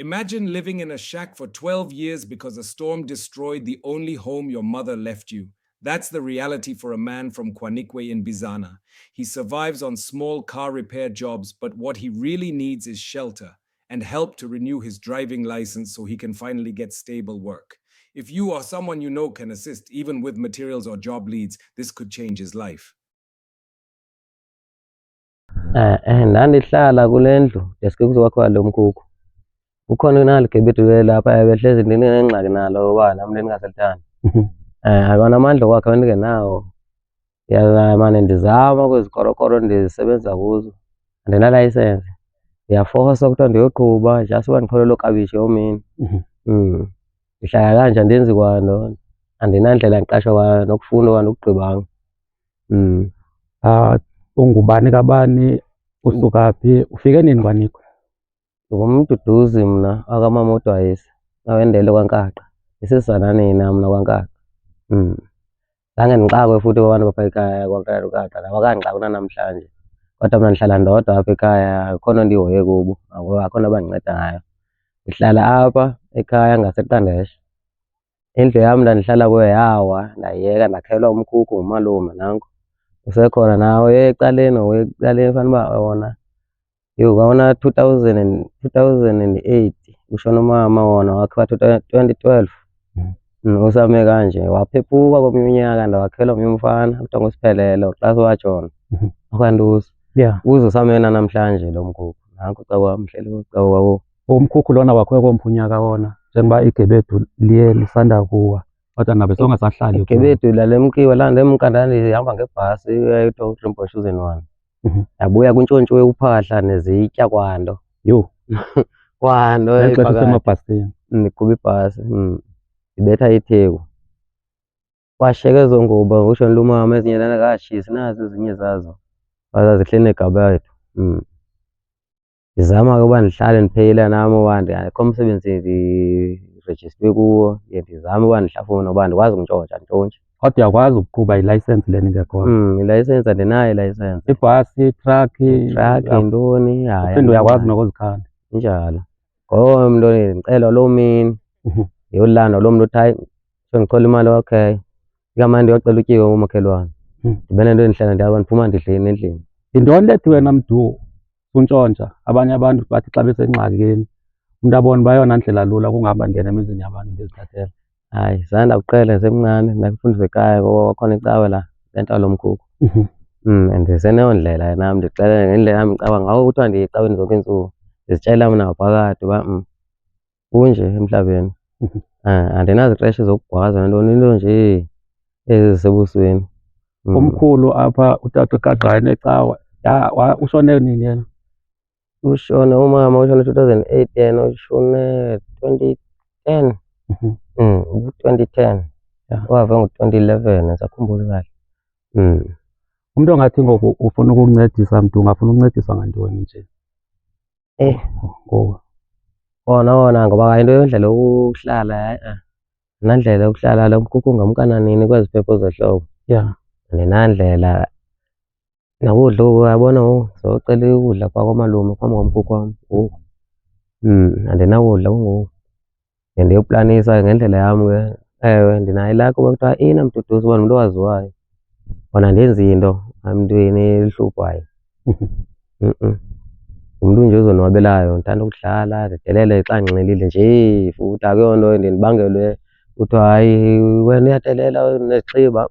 Imagine living in a shack for 12 years because a storm destroyed the only home your mother left you. That's the reality for a man from KwaNikwe in Bizana. He survives on small car repair jobs, but what he really needs is shelter and help to renew his driving license so he can finally get stable work. If you or someone you know can assist, even with materials or job leads, this could change his life. Ndandihlala kule ndlu deske kuzokwakhiwa lo mkhukhu. Kukhona nali gebethu lapha behlezi ndinengxaki nalo uba nam ndingaselithandi. Akona amandla okwakha bendingenawo. Ndiyazama ndizama kwezi korokoro ndisebenza kuzo, andinalayisensi. Ndiyafoswa kuthiwa ndiyoqhuba just uba ndichole loo kabishi yomini. Ndihlala kanje andenzi kwanto, andinandlela ndiqashwa kwayo nokufunda okanye andikugqibanga. Ungubani kabani, usuka phi, ufike nini KwaNikwe? NdingumDuduzi mna wakamama uDwayisi owendele kwaNkaqa, ndisizananina mna kwaNkaqa. Zange ndixakwe futhi babantu bapha ekhaya kwaNkaqa, abakandixaki unanamhlanje. Kodwa mna ndihlala ndodwa apha ekhaya, akukho nto ndiyihoye kubo, akukho nto abandinceda ngayo. Ndihlala apha ekhaya ngaseQandesha. Indlu yam ndandihlala kuyo yawa ndayiyeka ndakhelwa umkhukhu ngumalume nanku. Usekhona nawe ecaleni ecaleni fanuba wona yho wawona 2008 kushona umama wona wakhiwa 2012. Usame kanje waphephuka komnye unyaka ndawakhelwa ngomnye umfana kuthiwa nguSiphelele xa sewatshona wakwaNtusi. Uze usame namhlanje lo mkhukhu nanku ucakwam uhleli ucakwawo. Umkhukhu lona wakhiwe komphi unyaka wona njengoba igebethu liye lisanda kuwa kodwa nabe sewungasahlali kulo. Igebethu lalemkiwe landemka ndandihamba ngebhasi eyayithiwa uTrimple Chosen One. Ndabuya kuntshontshiwe uphahla nezitya kwanto. Yho. Kwanto Ngeli xesha eyiphakathi. usemabhasini. Ndiqhuba ibhasi, ndibetha itheku. Kwashiyeka ezo ngubo kushonile umama ezinye ndandingakatshisi nazi ezinye zazo zazihleli negaba yethu. Ndizama ke uba ndihlale ndiphila nam uba akukho msebenzi ndirejistwe kuwo, ndiye ndizame uba ndihlafune uba andikwazi ukuntshontsha, andintshontshi. Kodwa uyakwazi ukuqhuba ilayisensi lena ingekhoyo? Ilayisensi andinayo ilayisensi. Ibhasi, itrakhi, Itrakhi yintoni, hayi uphinde uyakwazi andinayo. Nokuzikhanda. Injalo. Ngoku mntu ndicela loo mini ndiyolandwa loo mntu uthi hayi sendichola imali, okay. Ikamane ndiyocela utyiwa kumakhelwane. Ndibe nento endihlala ndihamba ndiphuma ndidleni endlini. Yintoni le ethi wena mntu untshontsha? Abanye abantu bathi xa besengxakini umntu abone uba eyona ndlela lula kungahamba ndingena emizini yabantu ndizithathela. Hayi, zange ndakuqhela ndisemncinane, ndakufundiswa ekhaya ngoba kwakhona icawe laa lento yalo mkhukhu. Ndiseneyo ndlela nam ndixelele ngendlela yam icawa ngawo kuthiwa ndiya ecaweni zonke iintsuku. Ndizitshela mna ngaphakathi uba kunje emhlabeni. Andinazikreshi zokugwaza nantoni, into nje ezisebusweni. Umkhulu apha utata uGagqane ecawa ushone nini yena? Ushone umama ushone 2008, yena ushone 2010. 2010. Wava ngo-2011 andisakhumbuli kahle. Umntu ongathi ngoku ufuna ukukuncedisa mntu ungafuna ukuncediswa ngantoni nje? Ngoku. Kona wona ngoba into yendlela yokuhlala hayi andinandlela yokuhlala lo mkhukhu ungamka nanini kwezi phepho zehlobo. Andinandlela nokudla oku uyabona ngoku ndizocela ukudla phaa kwamalume phambi komkhukhu wam ngoku. Andinakudla kungoku. Ndiyoplanisa ngendlela yam ke. Ewe, ndinayo ilakhi uba kuthiwa ina Mduduzi uba ngumntu owaziwayo. Kona andenzi nto emntwini elihluphayo. Ngumntu nje ozonwabelayo, ndithanda ukudlala ndidelele xa ndinxilile nje futhi akuyonto ndiye ndibangelwe kuthiwa hayi wena uyadelela unezixhiba.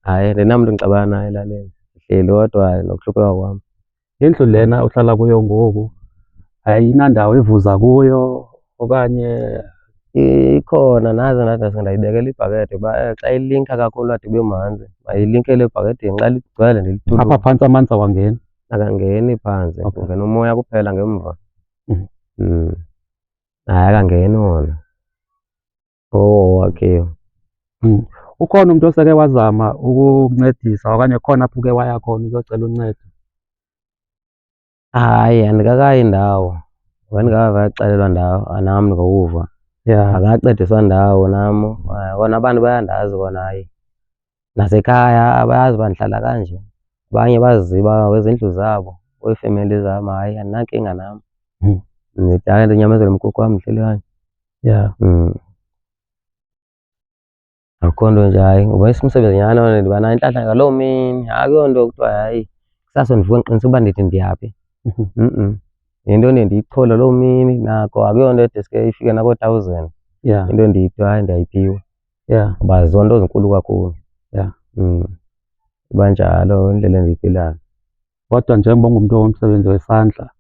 Hayi, andinamntu ndixabana naye elalini, ndihleli kodwa nokuhlupheka kwam. Indlu lena uhlala kuyo ngoku ayinandawo ivuza kuyo okanye? Ikhona nazo ndathi ndayibekela ibhakede uba xa ilinka kakhulu ade ibe manzi mayilinkele ebhakedeni, xa ligcwele ndilithulule. Apha phantsi amanzi awangeni? Akangeni phantsi, kungena umoya kuphela ngemva. Hayi, akangeni wona. Owo wakhiwe. Ukhona umntu oseke wazama ukukuncedisa okanye khona apho uke waya khona ukuyocela uncedo? Hayi, andikakayi ndawo. Andikava xelelwa ndawo nam ngokuva. Akancediswa ndawo nam. Kona abantu bayandazi kona hayi. Nasekhaya abayazi uba ndihlala kanje. Abanye baziziba kwezindlu zabo, kwiifemeli zam, hayi andinankinga nam. Ndithi hayi ndinyamezele umkhukhu wam ndihleli kanje. Yeah. Akukho nto nje hayi ngoba umsebenzi nyhani ndiba nayo intlahla ngaloo mini. Akuyonto kuthiwa hayi kusasa ndivuka ndiqinise uba ndithi ndiyaphi. Yinto endiye ndiyichole loo mini nako akuyonto edeske ifike nakoo-thousand. Yeah. Into endiyithi hayi ndiyayiphiwa. Yeah. Ngoba zonto zinkulu kakhulu. Yeah. Iba njalo indlela endiyiphilayo. Kodwa njengoba ungumntu womsebenzi wesandla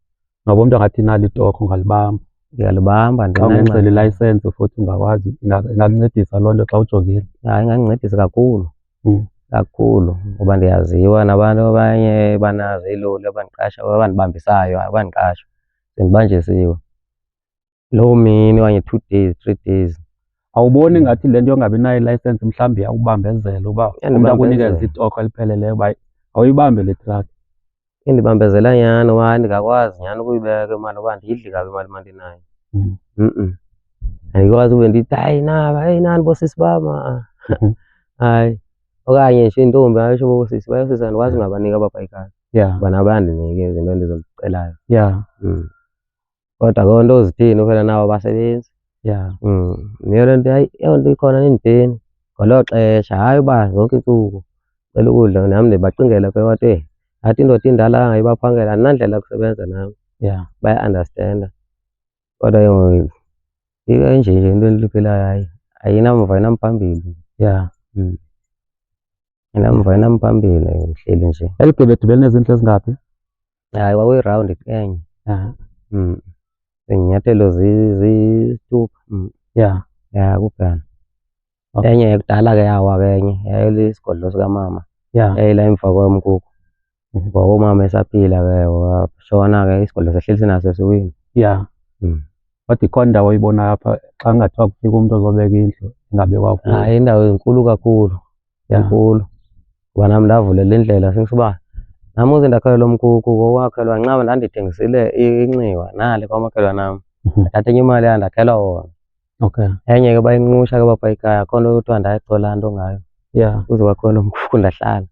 noba umntu angathi nali itorho ungalibamba. Ndiyalibamba Xa ndinengxaki. ungenzela ilayisensi futhi ungakwazi ingakuncedisa loo nto xa ujongile. Hayi, ingandincedisa kakhulu. Kakhulu ngoba ndiyaziwa nabantu abanye banazo iiloli abandiqasha, abandibambisayo, abandiqasha sendibanjisiwe. Loo mini okanye 2 days, 3 days. Awuboni ngathi le nto yongabi nayo ilayisensi mhlawumbi iyakubambezela uba umntu Iyandibambezela. akunikeze itorho elipheleleyo uba awuyibambe le truck? Indibambezela nyhani ngoba andikakwazi nyhani ukuyibeka imali ngoba andiyidli kabi imali uma ndinayo. Andikwazi ube ndithi hayi naba, heyi nani boosisi bam, ha-a. Hayi. Okanye nje iintombi ayitsho boosisi, bayosisi andikwazi ungabaniki apha ekhaya. Yeah. Ngoba nabo bayandinika izinto endizicelayo. Yeah. Kodwa akho nto uzithini phela nabo abasebenzi. Yeah. Yiyo le nto hayi eyona nto ikhona nindipeni ngelo xesha, hayi uba zonke iintsuku cela ukudla nam ndibacingela phela bathi eyi ngathi indoda indala kangaka ibaphangela andinandlela yokusebenza nam. Yeah. Bayaandastenda. Kodwa ke ngoku inje nje into endiyiphilayo hayi ayinamva ayinamphambili. Yeah. Ayinamva ayinamphambili ndihleli nje. Eli gebethu belinezindlu ezingaphi? Hayi kwakuyirawundi enye. Yeah. Izinyathelo zisithupha. Yeah. Yeah, kuphela. Okay. Enye kudala ke yawa ke enye yayilisigodlo sikamama. Yeah. Yayila emva komkhukhu. Ngoba umama esaphila ke washona ke isigodlo sehleli sinaso esiwini. Yeah. Kodwa ikhona indawo oyibonayo apha xa kungathiwa kufika umntu ozobeka indlu ingabekwa kuyo? Hayi, indawo inkulu kakhulu. Yeah. Inkulu. Ngoba nam ndavulela indlela sengisuba nam uze ndakhelwa lo mkhukhu ngowakhelwa nxa ndandithengisile inxiwa nale kwamakhelwane am. Ndathatha enye imali yam ndakhelwa wona. Okay. Enye ke bayinqusha ke bapha ekhaya, akho nto kuthiwa ndayichola nto ngayo. Yeah. Kuze kwakhelwa lo mkhukhu ndahlala.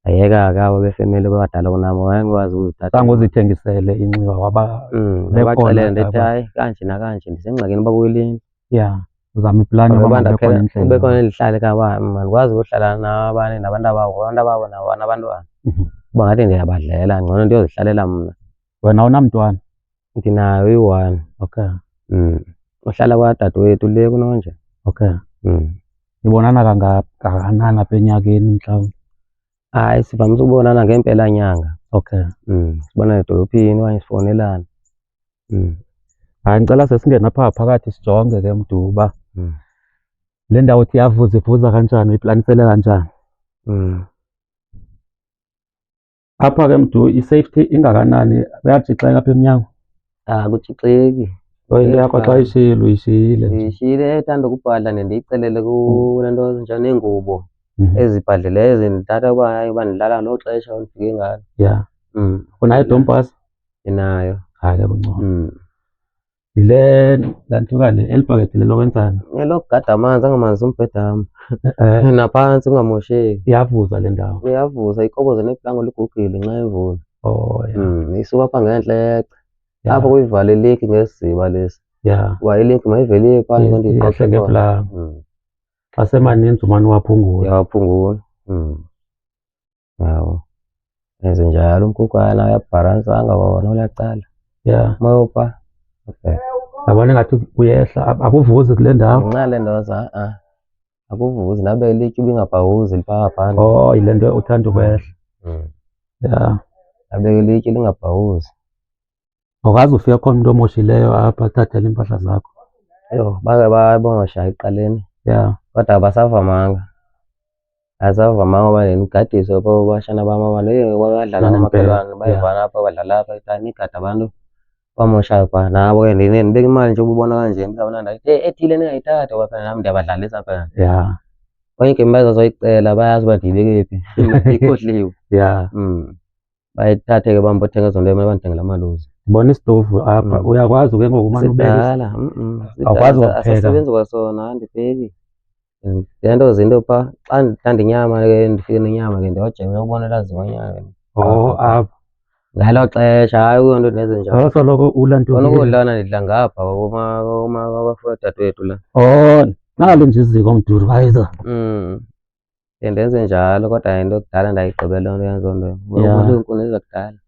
Ndayeka ke abo befemeli abadala kunam, wayengikwazi ukuzithatha. Zange uzithengisele inxiwa waba Ndabaxelela bekhona ndithi aba. hayi kanje nakanje ndisengxakini uba kuyilini. Yeah. Uzama iplani Ngoba yoba mabe khona ndakhela indlela. kube khona ndihlale ekhaya uba andikwazi ukuhlala nabanye nabantu ababo, abantu ababo nabo banabantwana. Kuba ngathi ndiyabadlela, ngcono ndiyozihlalela mna. Wena awunamntwana? Ndinayo iyi-one. Okay. Uhlala kwadadewethu le kunonje. Okay. Nibonana kangakanani apha enyakeni mhlawumbi? Hayi, sivamise ukubonana ngempelanyanga. Okay. Sibonane edolophini okanye sifowunelane. Hayi, ndicela sesingene apha phakathi sijonge ke mntu uba le ndawo uthi iyavuza, ivuza kanjani, uyiplanisele kanjani? Apha ke mntu i-safety ingakanani? Kuyatshixeka apha emnyango? Akutshixeki. So into yakho xa ishiyile uyishiyile nje. Ndiyishiyile, ethanda ukubhadla ndiyicelele kule nto njani neengubo ezibhadlileyo ezindithatha uba hayi uba ndilala ngelo xesha ndifike ngalo. Yeah. Unayo idompasi? Ndinayo. Hayi ke kungcono. Yile lantuka le, eli bhakede lelokwenzani? Elokugada amanzi angamanzi umbhedam. Naphantsi ungamosheki. Iyavuza le ndawo. Iyavuza, ikoboze neplanga ligugile ngenxa yemvula. Oh, yeah. Isuka apha ngentla yeca. Yeah. Apha kuyivale iliki ngesiziba lesi. Yeah. Kuba iliki mayivele iye phaa, Yes, into yehle ndiyiqoqe khona. ngeplanga. Xa semaninzi umane uwaphungula. Uyawaphungula. Yawo. Enze njalo umkhukhwana uyabhalansanga wona ulacala. Yeah. Mayopha. Okay. Yabona ingathi uyehla, akuvuzi kule ndawo. Ngenxa le nto za, ha-a. Akuvuzi, nabe ilitye ibingabhawuzi lifaka phantsi. Oh, yile nto uthanda ukwehla. Yeah. Nabe ilitye lingabhawuzi. Awukaze ufike khona umntu omoshileyo apha athathele iimpahla zakho? Yho, bake babosha ekuqaleni. Yeah. Kodwa abasavamanga. Asavamanga ngoba ndigadiswe phaa abashana bam aba, heyi, badlala Nempela. amakhelwane, Yeah. bayavana apha, badlala apha, ekhaya, nigade abantu bamoshayo phaa. Nabo ke ndibeka imali nje ububona kanje, ndizawubona ndathi, heyi, ethile ningayithathi ngoba phela nam ndiyabadlalisa phela. Yeah. Okanye igame bazazoyicela bayazi uba ndiyibeke phi, ikhohliwe. Yeah. Bayithathe ke bam bothenga ezo nto, bandithengela amaluzi. Ndibona isitovu apha, uyakwazi ke ngoku umane ubeka Sidala, sidala. Awukwazi ukupheka. Asasebenzi kwasona, andipheki. Le nto zinto phaa, xa ndithanda inyama ke ndifike nenyama ke ndiyojema, uyobona elaa zibanyana. Oh, apha. Ngelo xesha hayi kuyo nto ndenze njalo. Awusoloko ulanto. Kona ukudlana ndidla ngapha kwabafowethu la. Oh, nalo nje iziko mduru hayizo. Ndiye ndenze njalo kodwa into kudala ndayigqibela loo nto yenzo nto. Yeah. Ngoku iinkuni zakudala.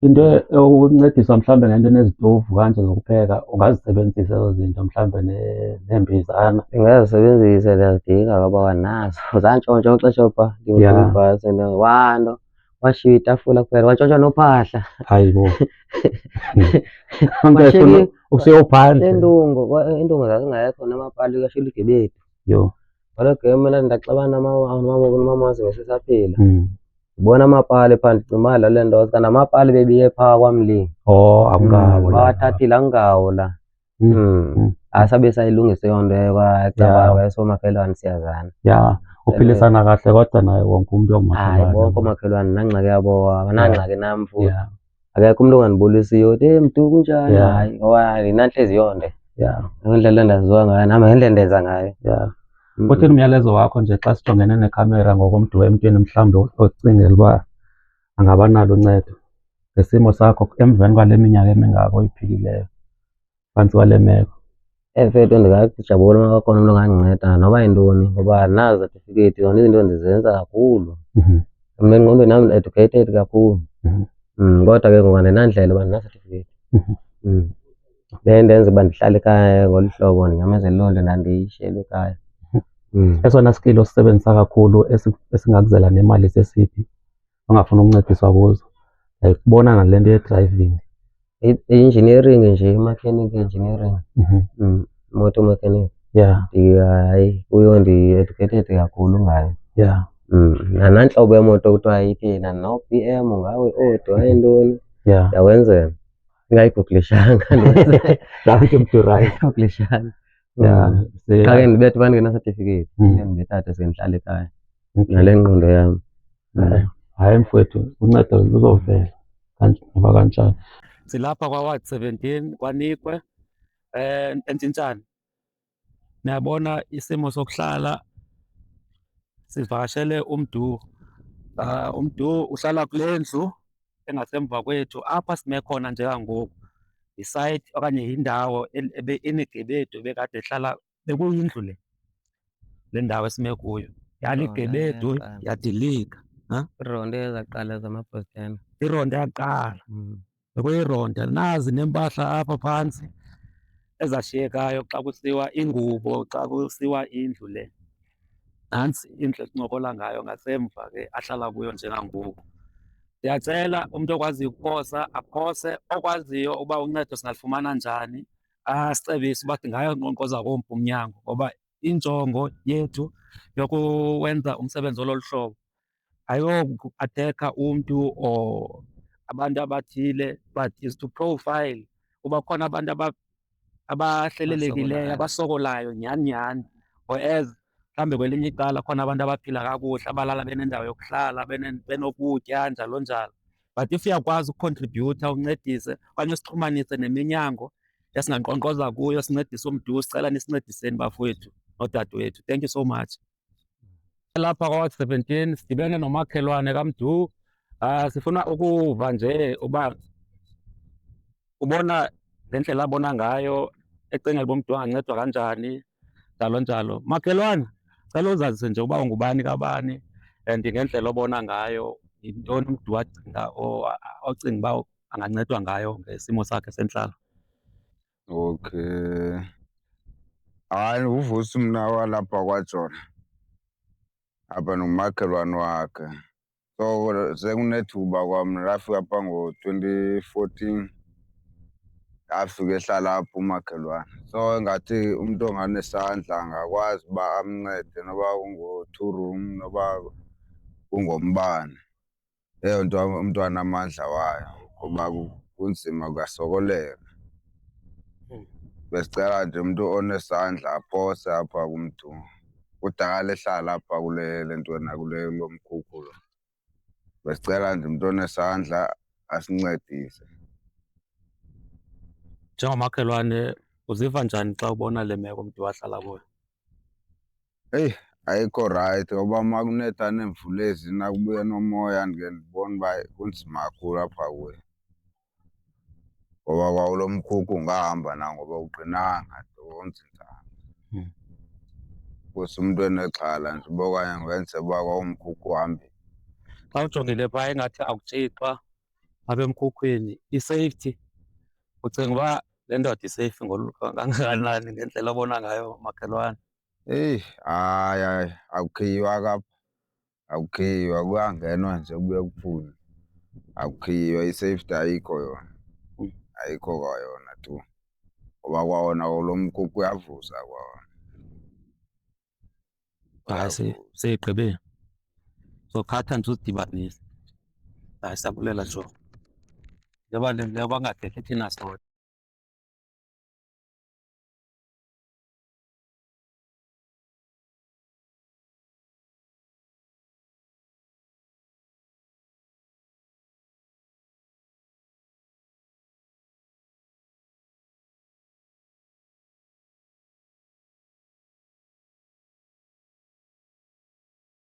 Into yokuncediswa mhlawumbe ngento enezitovu kanje zokupheka ungazisebenzisa ezo zinto mhlawumbe neembizana. Ndingazisebenzisa ndiyazidinga ngoba nazo zantshontsha ixesha pha ndibhasi wanto washiya itafula kuphela wantshontsha nophahla. Hayi bo. Umntu efuna ukushiya uphandle. Intungo intungo zazingekho namapali kashiya uligebethu. Yho. Kaloku ke mna ndaxabana nomamazi ngesesaphila. Ndibona amapali phaa ndicinga uba lale nto kanti amapali bebiye phaa kwamlimi. Oh, akungawo la. Bawathathile akungawo la. Asabe sayilungisa eyo nto eyo kwacaba wayesomakhelwane siyazana. Ya, uphilisana kahle kodwa naye wonke umntu Hayi ongumakhelwane. bonke oomakhelwane nangxaki yabo abanangxaki nam futhi. Yeah, Akekho umntu ongandibulisiyo uthi hey mntu kunjani? Yeah. Hayi ngoba ndinantliziyo nde. yeah, Ngendlela endaziwa ngayo nam ngendlela endenza ngayo. yeah. Uthini umyalezo wakho nje xa sijongene nekhamera ngokomntu emntwini mhlawumbi ocingela uba angaba nalo uncedo ngesimo sakho emveni kwale minyaka emingaka oyiphilileyo phantsi kwale meko? Mfethu ndingajabula uma kakhona umntu ongandinceda noba yintoni ngoba nazo certificate zona izinto ndizenza kakhulu. Mna engqondweni yam ndi-educated kakhulu. Kodwa ke ngoku andinandlela uba andina-certificate. Le ndenza uba ndihlale ekhaya ngolu hlobo ndinyamezele loo nto ndandiyishiyelwe ekhaya. Esona skill osisebenzisa kakhulu esingakuzela nemali sesiphi ongafuna ukuncediswa kuzo? Ndiyayibona nale nto ye-driving. I-engineering nje, i-mechanic engineering. Motor mechanic. Hayi kuyo ndi-educated kakhulu ngayo. Nanantlobo yemoto kuthiwa ithina no-B M ngawe Audi wayentoni. Ndiyakwenzela. Ndingayigooglishanga. Thank you, Mntu right. Ndingayigooglishanga. Qha ke ndibethe uba ndingena-certificate. Ndibethathe sendihlala ekhaya. Nale ngqondo yam. Hayi mfowethu, uncedo luzovela noba kanjani. Silapha kwa-ward 17 kwaNikwe, eNtshintshane. Niyabona isimo sokuhlala, sivakashele uMdu. UMdu uhlala kule ndlu engasemva kwethu apha sime khona njengangoku. Yisayiti okanye yindawo inigebedu ebekade ehlala, bekuyindlu le, le ndawo esime kuyo. Yaligebedu yadilika. Ironde ezaqala zamabhostena. Ironde yaqala. Bekuyironde. Nazi nempahla apha phantsi ezashiyekayo xa kusiwa ingubo, xa kusiwa indlu le. Nantsi indlu esincokola ngayo ngasemva ke ahlala kuyo njengangoku. Ndiyacela umntu okwaziyo ukuphosa aphose, okwaziyo uba uncedo singalifumana njani asicebise uba ndingayonkqonkqoza komphi umnyango, ngoba injongo yethu yokuwenza umsebenzi ololu hlobo ayokuathekha umntu or abantu abathile, but is to profile uba khona abantu abahlelelekileyo, abasokolayo nyhani nyhani, whereas mhlawumbi kwelinye icala khona abantu abaphila kakuhle, abalala benendawo yokuhlala, benokutya njalo njalo. But if uyakwazi ukukhontribhuyutha uncedise okanye usixhumanise neminyango esingankqonkqoza kuyo sincedise umntu, sicela nisincediseni bafowethu noodadewethu. Thank you so much. Lapha kwa-ward 17 sidibene nomakhelwane kaMdu. Sifuna ukuva nje uba ubona le ndlela abona ngayo, ecingela uba umntu angancedwa kanjani, njalo njalo. Makhelwane, cela uzazise nje uba ungubani kabani and ngendlela obona ngayo yintoni umntu acinga ocinga uba angancedwa ngayo ngesimo sakhe sentlalo. Okay. Hayi, uVusi mna walapha kwaJona. Apha nomakhelwane wakhe. So sekunethuba kwam ndafika apha ngo-2014. Ndafika ehlala apha umakhelwane. So ingathi umntu onganesandla angakwazi uba amncede noba kungo-two room noba kungombane. Eyo nto umntu anamandla wayo ngoba kunzima kuyasokoleka. Besicela nje umntu onesandla aphose apha kumntu. Kudala ehlala apha kule le ntwana kule lo mkhukhu lo. Besicela nje umntu onesandla asincedise. Njengomakhelwane uziva njani xa ubona le meko umntu ahlala kuyo? Eyi, Ayikho rayithi ngoba uma kunetha neemvula ezina kubuye nomoya ndike ndibone uba kunzima kakhulu apha kuye. Ngoba kwawulo mkhukhu ungahamba na ngoba awuqinanga awuzinzanga. Kuse umntu enexhala nje uba okanye kungenzeka uba kwawumkhukhu uhambile. Xa ujongile phaa ingathi akutshixwa apha emkhukhwini, i-safety ucinga uba le ndoda iseyifi kangakanani ngendlela obona ngayo makhelwane? Eyi, hayi hayi akukhiywa ke apha, akukhiywa kuyangenwa nje kubuye kuphunywe. Akukhiywa, i-safety ayikho yona, ayikho kwayona tu. Ngoba kwawona lo mkhukhu uyavuza kwawona. Hayi, seyigqibile. Zokhatha nje uzidibanise. Hayi, siyabulela Joe. Njengoba le bangathethi thina sodwa.